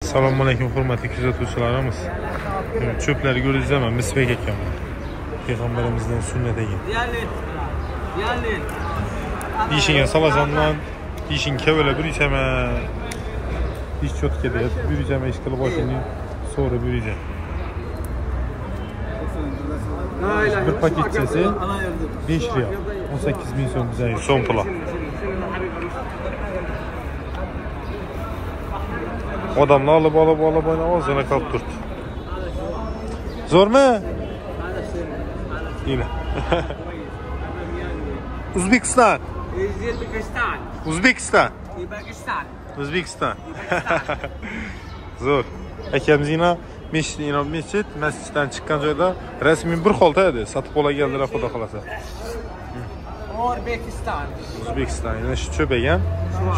Assalomu alaykum hurmatli kuzatuvchilarimiz. Çöpleri göreceğiz ama misvek ekan. Peygamberimizden sünnet ekan. Dişine salasandan dişin kevele bir içeme. Diş çotkede bir içeme iş kılıp başını sonra bir içeme. Bir paketçesi 5 riyal. 18 bin so'm bize son pula. Odamlar alıp ağzına kaptırdı. Zor mu? Yine. Uzbekistan. Uzbekistan. Uzbekistan. Zo'r. Akamiz yine mescid, masjiddan chiqqan joyda rasmiy bir holda edi. Sotib olganlar xudo xolasa. O'zbekiston. O'zbekiston. Yana shu cho'p ekan.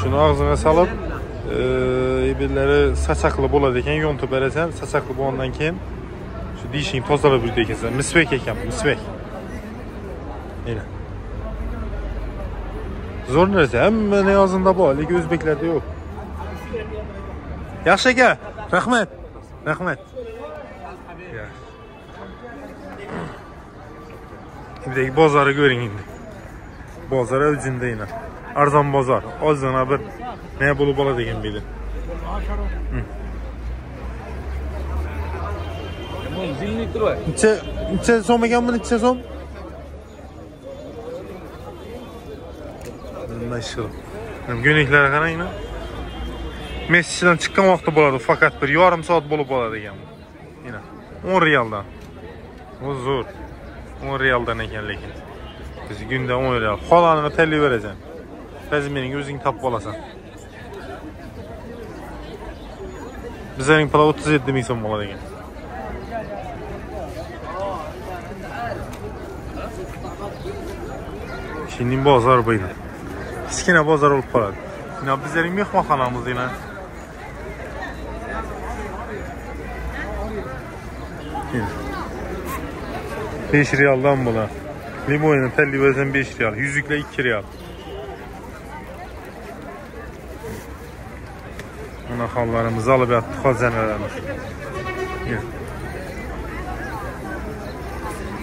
Shuni og'ziga solib, ebellari sachaqli bo'ladi ekan, yontib berasan, sachaqli bo'lgandan keyin shu dishing tozalab yuradi ekansan. Misvak ekan, misvak. Yana. Zo'r narsa, hammaning og'zida bor, lekin o'zbeklarda yo'q. Yaxshi aka, rahmat. Rahmat. Buradagi bozorni ko'ring endi. Bozor o'zida yana. Arzon bozor. Ozgina bir ne bo'lib oladi ekan bu yerda. Necha so'm ekan bu? Necha so'm? Nima ish qilib. Go'naklarga qarang. Mesciddan chiqqan vaqtda bo'ladi, faqat bir yarim soat bo'lib qoladi ekan. Yana 10 riyaldan. O zo'r. 10 riyaldan ekan lekin. Biz kunda 10 riyal. Xolani tanlay berasan. Razmening o'zing topib olasan. Bizlarning pula 37 ming so'm bo'ladi ekan. Şimdi bozor bu yerda. Kichkina bozor bo'lib qoladi. Yine bizlarning mehmonxonamiz yine. Yine. 5 riyaldan bular. Limonini tanlayversan 5 riyal, yüzükle 2 riyal. Buna xallarımızı alıp yattık xazinelerimiz.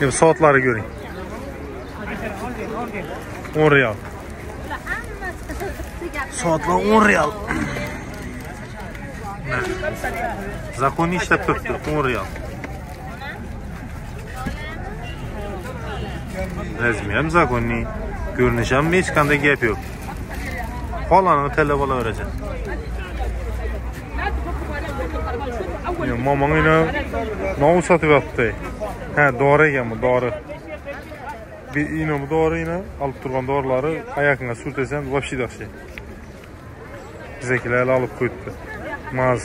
Yine. Saatleri görün. 10 riyal. Soatlar 10 riyal. Zakonni ishlab turibdi, 10 riyal. Razmi ham zakonni, ko'rinishi ham hech qanday gap yo'q. Xolani tanlab olaverasan. Momang ina nov sotib yotibdi. Ha, dori ekan bu, dori. Ina bu dori ina olib turgan dorilari oyog'ingga surtasan, вообще yaxshi. Bizakilar olib qo'yibdi. Maz.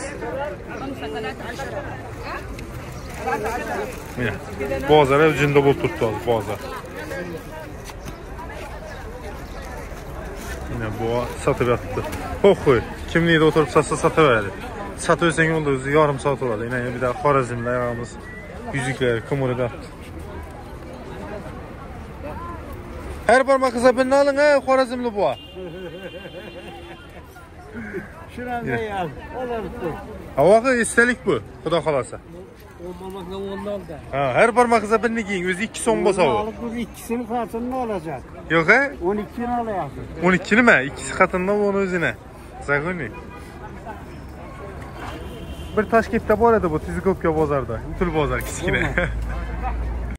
Mana bozor jinda bo'lib turibdi hozir bozor. Mana bu sotib yotibdi. Xo'y, kimniyda o'tirib sotsa sotaveradi. Sotib olsang bo'ldi, o'zi yarim soat bo'ladi. Mana bir daha Xorazmlar ayog'imiz yuzuklar qimurib yotibdi. Her parmak kıza birini alın ha, Xorazmlı bu. Şurada yaz, olurdu. Havaqı istelik bu, xudo xolasa. O parmakla ondan da. Ha, her parmak kıza birini giyin, o'zi 2 so'm bo'lsa bu. Alıp bu ikisini xatınına olacak. Yo'q ha? 12'ni alayapsiz. 12'ni mi? İkisi xatından onu o'zine. Zakonni. Bir Toshkentda bor edi bu, Tizikopka bozorda. Utul bozor kichkina.